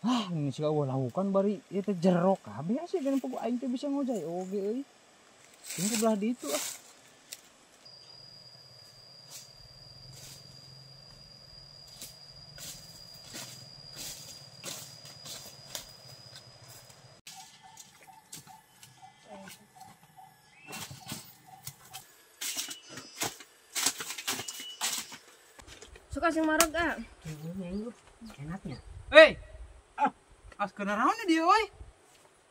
Ah, ini sih eueuh laukan bari ieu teh jero kabeh sih geuning pugu aing teh bisa ngojay oge euy. Ini sebelah ditu ah. Suka sing marog ah. Enaknya. Hei. Ah, as kana naon dia euy?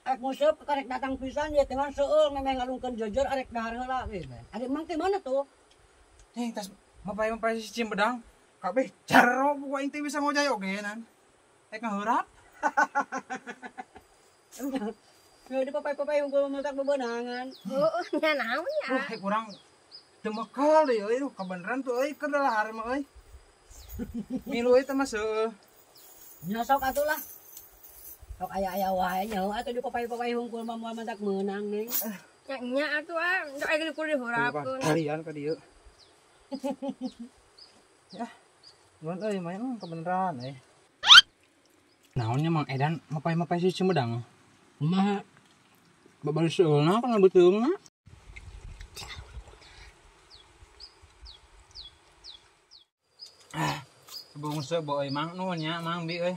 Arek nguseup karek datang pisan ya dengan seueul memeh ngalungkeun jejer arek dahar heula we. Ari mang teh mana tuh? Nih tas mapay-mapay si Cimedang. Kabeh jero pugu aing teh bisa ngojay oge nan. Rek ngaheurap. Ya di papay-papay unggul matak bebenangan. Heueuh nya naon nya. Duh, kurang teu mekal deui euy, kabeneran tuh euy keur dahar mah euy. Milu euy teh mah seueuh. Nya sok atuh lah. Sok aya-aya wae nya atuh di papay-papay hungkul mah moal matak meunang neng. Nya nya atuh ah, sok aya kudu diheurapkeun. Tarian ka dieu. Ya. Nuhun euy main kebeneran euy. Naonnya Mang Edan mapay-mapay si Cimedang? Kumaha? Babari seueulna kana beuteungna. Ah, sebung seueuh euy Mang nuhun nya Mang bi euy.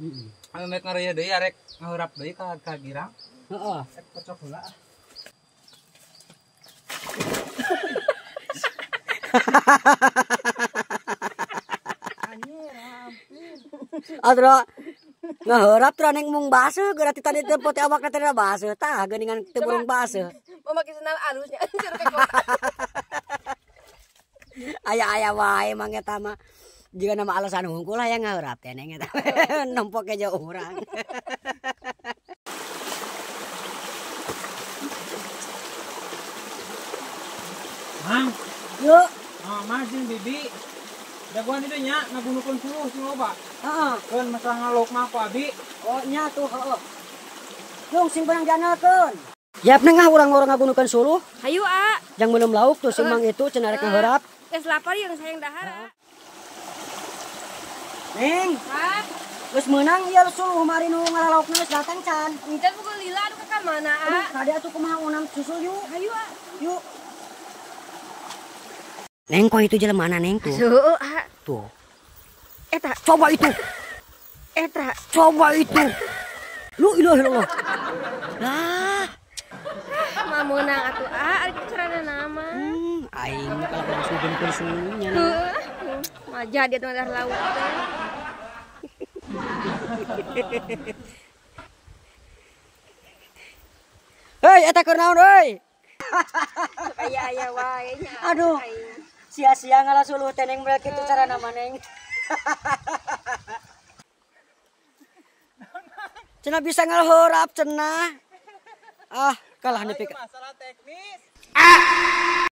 Heeh. Anu mek ngareya deui arek ngaheurap deui ka Girang. Heeh. Rek kocok heula. Atuh ngaheurap teh neng mung baseuh geura ti tadi teh pote awakna teh baseuh tah geuningan teu burung baseuh. Memakai sendal alusnya anjir ke kota. Aya-aya wae mang eta mah. Jika nama alasan hungkul hayang ngaheurap teh neng eta. Nempok ke jauh urang. Mang, yuk. Oh, Mang jeung Bibi. Jagoan itu nya ngagunukeun suluh sing loba. Heeh. Keun masalah ngalok mah ku abi. Oh nya tuh heeh. Yung sing benang janalkeun. Yap neng ah urang-urang ngagunukeun suluh. Hayu ah. Jang meulem lauk tuh si Mang itu cenah rek ngaheurap. Geus lapar jeung sayang dahar. Neng. Hah? Geus meunang ieu suluh mari nu ngalalaukna geus datang can. Encan pukul lila aduh ka mana ah? Aduh kade atuh kumaha unang susul yuk. Hayu ah. Yuk. Neng kok itu jelema mana neng tuh? Heueuh ah. Tuh. Eta. Coba itu. Eta. Coba itu. Lu ilah ilah. Lah. Mah meunang atuh ah ari carana nama. Aing kalau geus ngumpulkeun suluhnya. Heueuh. Mah jadi atuh dahar lauk teh. Hei, eta keur naon euy? Aya-aya wae nya. Aduh. Sia-sia ngalah suluh teh neng berat kitu carana mah neng. Cenah bisa ngaheurap cenah. Ah, kalah nepi ka. Masalah teknis. Ah.